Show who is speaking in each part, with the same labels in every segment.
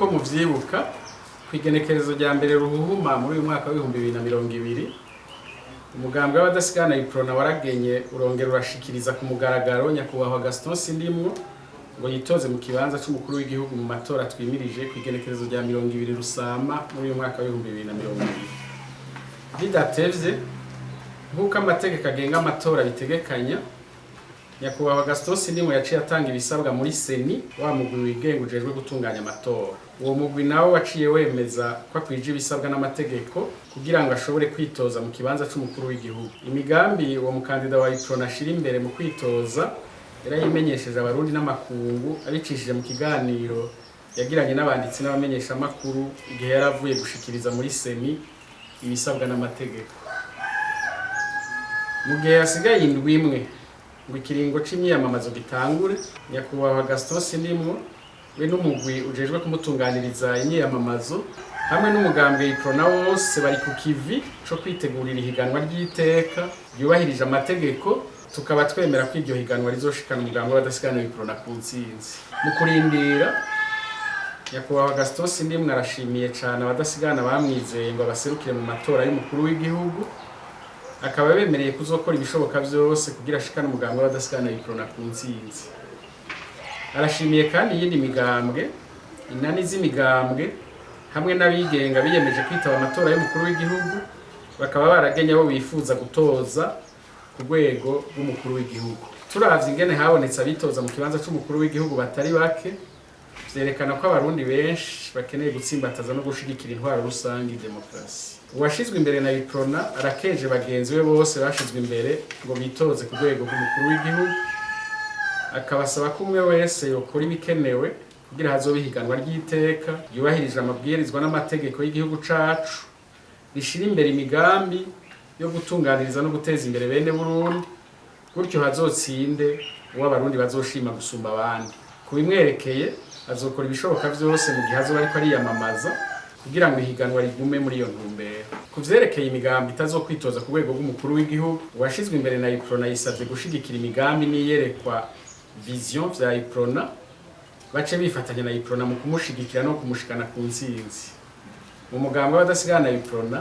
Speaker 1: Nk'uko muvyibuka, kw'igenekerezo rya 1 Ruhuhuma muri uyu mwaka wa 2020, umugambwe w'abadasigana Uprona waragenye, urongera urashikiriza ku mugaragaro nyakubahwa Gaston Sindimwo ngo yitoze mu kibanza c'umukuru w'igihugu mu matora twimirije kw'igenekerezo rya 20 Rusama muri uyu mwaka wa 2020. Bidatevye, nk'uko amategeko agenga amatora bitegekanya, nyakubahwa Gaston Sindimwo yaciye atanga ibisabwa muri CENI, wa mugwi wigenga ujejwe gutunganya amatora. Uwo mugwi nawo waciye wemeza ko akwije ibisabwa n'amategeko kugira ngo ashobore kwitoza mu kibanza c'umukuru w'igihugu. Imigambi uwo mukandida wa Uprona ashira imbere mu kwitoza yarayimenyesheje Abarundi n'amakungu abicishije mu kiganiro yagiranye n'abanditsi n'abamenyeshamakuru igihe yari avuye gushikiriza muri CENI ibisabwa n'amategeko. Mu gihe hasigaye indwi imwe ngo ikiringo c'imyiyamamazo gitangure, nyakubahwa Gaston Sindimwo we n'umugwi ujejwe kumutunganiriza imyiyamamazo hamwe n'umugambwe Uprona wose bari ku kivi co kwitegurira ihiganwa ry'iteka ryubahirije amategeko. Tukaba twemera ko iryo higanwa rizoshikana umugambwe w'abadasigana Uprona ku ntsinzi. Mu kurindira, nyakubahwa Gaston Sindimwo arashimiye cane abadasigana bamwizeye ngo abaserukire mu matora y'umukuru w'igihugu, akaba bemereye kuzokora ibishoboka vyose kugira ashikane umugambwe w'abadasigana Uprona ku ntsinzi. Arashimiye kandi iyindi migambwe, inani z'imigambwe hamwe n'abigenga biyemeje kwitaba amatora y'umukuru w'igihugu, bakaba baragenye abo bifuza gutoza ku rwego rw'umukuru w'igihugu. Turavye ingene habonetse abitoza mu kibanza c'umukuru w'igihugu batari bake, vyerekana ko Abarundi benshi bakeneye gutsimbataza no gushigikira intwaro rusange, demokarasi. Uwashizwe imbere na Uprona arakeje bagenzi be bose bashizwe imbere ngo bitoze ku rwego rw'umukuru w'igihugu, akabasaba ko umwe wese yokora ibikenewe kugira hazobe ihiganwa ry'iteka ryubahirije amabwirizwa n'amategeko y'igihugu cacu, rishira imbere imigambi yo gutunganiriza no guteza imbere bene Burundi, gutyo hazotsinde uwo Abarundi bazoshima gusumba abandi. Ku bimwerekeye, azokora ibishoboka vyose mu gihe azoba ariko ariyamamaza kugira ngo ihiganwa rigume muri iyo ntumbero. Ku vyerekeye imigambi itazokwitoza ku rwego rw'umukuru w'igihugu, uwashizwe imbere na Uprona yisavye gushigikira imigambi n'iyerekwa, vision, vya Uprona, bace bifatanya na Uprona mu kumushigikira no kumushikana ku ntsinzi. Mu mugambi w'abadasigana Uprona,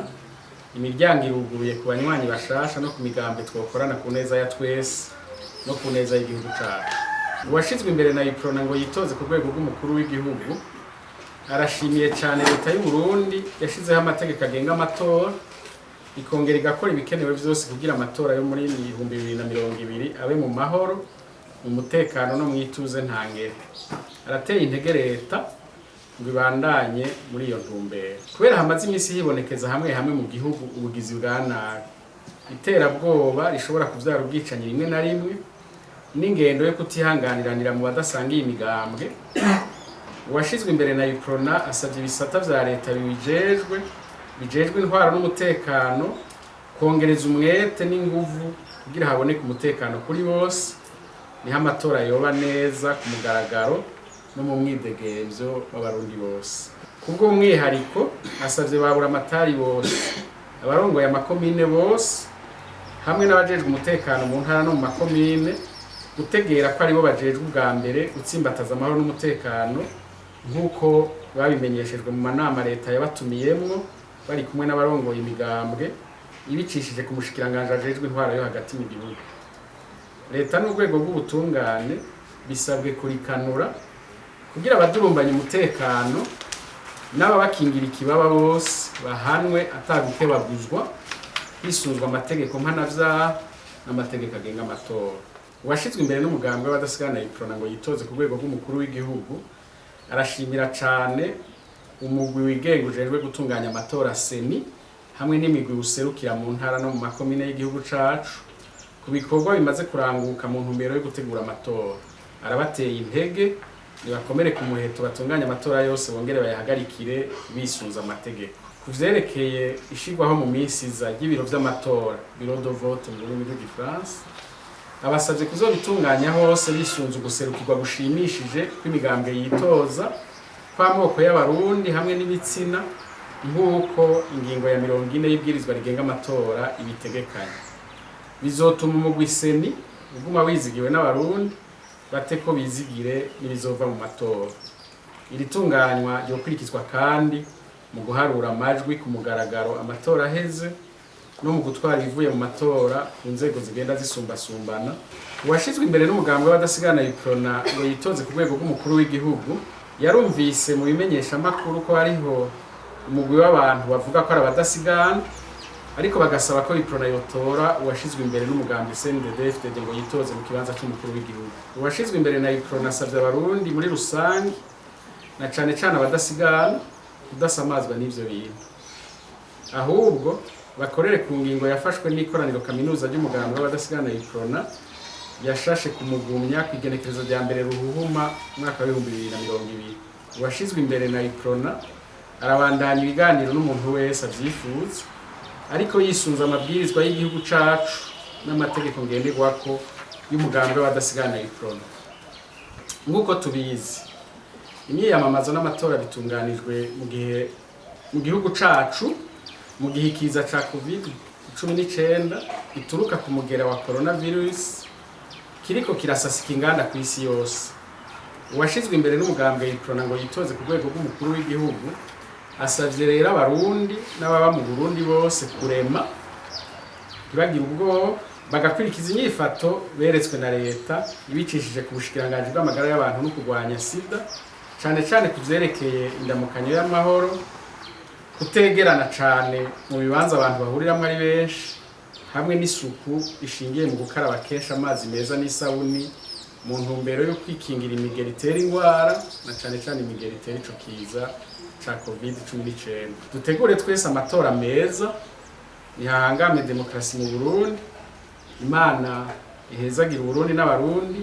Speaker 1: imiryango iruguruye ku banywanyi bashasha no ku migambi twokorana ku neza ya twese no ku neza y'igihugu cacu. Uwashizwe imbere na Uprona ngo yitoze ku rwego rw'umukuru w'igihugu arashimiye cyane leta y'u Burundi yashizeho amategeko agenga amatora, ikongera igakora ibikenewe vyose kugira amatora yo muri 2020 abe mu mahoro, mu mutekano no mwituze ntangere. Arateye intege leta ngo ibandanye muri iyo ntumbero. Kubera hamaze iminsi hibonekeza hamwe hamwe mu gihugu ubugizi bwa nabi, iterabwoba rishobora kuvyara ubwicanyi rimwe na rimwe, n'ingendo yo kutihanganiranira mu badasangiye imigambwe, uwashizwe imbere na Uprona asavye ibisata vya leta bibijejwe, bijejwe intwaro n'umutekano, kongereza umwete n'inguvu kugira haboneke umutekano kuri bose, niho amatora yoba neza ku mugaragaro no mu mwidegemvyo w'Abarundi bose. Kubwo umwihariko, asavye babura amatari bose, abarongoye amakomine bose hamwe n'abajejwe umutekano mu ntara no mu makomine gutegera ko aribo bajejwe ubwa mbere gutsimbataza amahoro n'umutekano, nk'uko babimenyeshejwe mu manama leta yabatumiyemwo bari kumwe n'abarongoye imigambwe, ibicishije ku mushikiranganji ajejwe intwaro yo hagati mu gihugu. Leta n'urwego rw'ubutungane bisabwe kurikanura kugira abadurumbanya umutekano n'ababakingira ikibaba bose bahanwe atagukebaguzwa, hisunzwe amategeko mpanavyaha n'amategeko agenga amatora. Uwashizwe imbere n'umugambwe w'abadasigana Uprona ngo yitoze ku rwego rw'umukuru w'igihugu arashimira cane umugwi wigenga ujejwe gutunganya amatora, CENI, hamwe n'imigwi userukira mu ntara no mu makomine y'igihugu cacu ku bikorwa bimaze kuranguka mu ntumbero yo gutegura amatora. Arabateye intege, nibakomere ku muheto, batunganye amatora yose bongere bayahagarikire bisunze amategeko. Ku vyerekeye ishirwaho mu minsi iza ry'ibiro vy'amatora, bureau de vote mu rurimi rw'igifaransa, abasavye kuzobitunganya hose bisunze uguserukirwa gushimishije kw'imigambwe yitoza, kw'amoko y'Abarundi hamwe n'ibitsina, nk'uko ingingo ya 40 y'ibwirizwa rigenga amatora ibitegekanya. Bizotuma umugwi CENI uguma wizigiwe n'Abarundi, bate ko bizigire n'ibizova mu matora. Iri tunganywa ryokurikizwa kandi mu guharura amajwi ku mugaragaro amatora aheze, no mu gutwara ibivuye mu matora ku nzego zigenda zisumbasumbana. Uwashizwe imbere n'umugambwe w'abadasigana Uprona ngo yitoze ku rwego rw'umukuru w'igihugu yarumvise mu bimenyeshamakuru ko hariho umugwi w'abantu bavuga ko ari abadasigana, ariko bagasaba ko Uprona yotora uwashizwe imbere n'umugambwe CNDD-FDD ngo yitoze mu kibanza c'umukuru w'igihugu. Uwashizwe imbere na Uprona asavye abarundi muri rusange, na cane cane abadasigana, kudasamazwa n'ivyo bintu, ahubwo bakorere ku ngingo yafashwe n'ikoraniro kaminuza ry'umugambwe w'abadasigana Uprona yashashe kumugumya ku igenekerezo rya 1 Ruhuhuma umwaka wa 2020. Uwashizwe imbere na Uprona arabandanya ibiganiro n'umuntu wese avyifuza, ariko yisunze amabwirizwa y'igihugu cacu n'amategeko ngenderwako y'umugambwe w'abadasigana Uprona. Nk'uko tubizi, imyiyamamazo n'amatora bitunganijwe mu gihe mu gihugu cacu mu gihe ikiza ca COVID-19 ituruka ku mugera wa coronavirus kiriko kirasasika inganda ku isi yose. Uwashizwe imbere n'umugambwe Uprona ngo yitoze ku rwego rw'umukuru w'igihugu asavye rero abarundi n'ababa mu Burundi bose kurema, ntibagire ubwoba, bagakurikiza inyifato beretswe na leta ibicishije ku bushikiranganji bw'amagara y'abantu no kurwanya sida, cane cane ku vyerekeye indamukanyo y'amahoro, kutegerana cane mu bibanza abantu bahuriramwo ari benshi, hamwe n'isuku ishingiye mu gukaraba kenshi amazi meza n'isabuni, mu ntumbero yo kwikingira imigeri itera ingwara, na cane cane imigeri itera ico kiza ca COVID-19. Dutegure twese amatora meza, nihahangame demokarasi mu Burundi. Imana ihezagira Uburundi n'abarundi.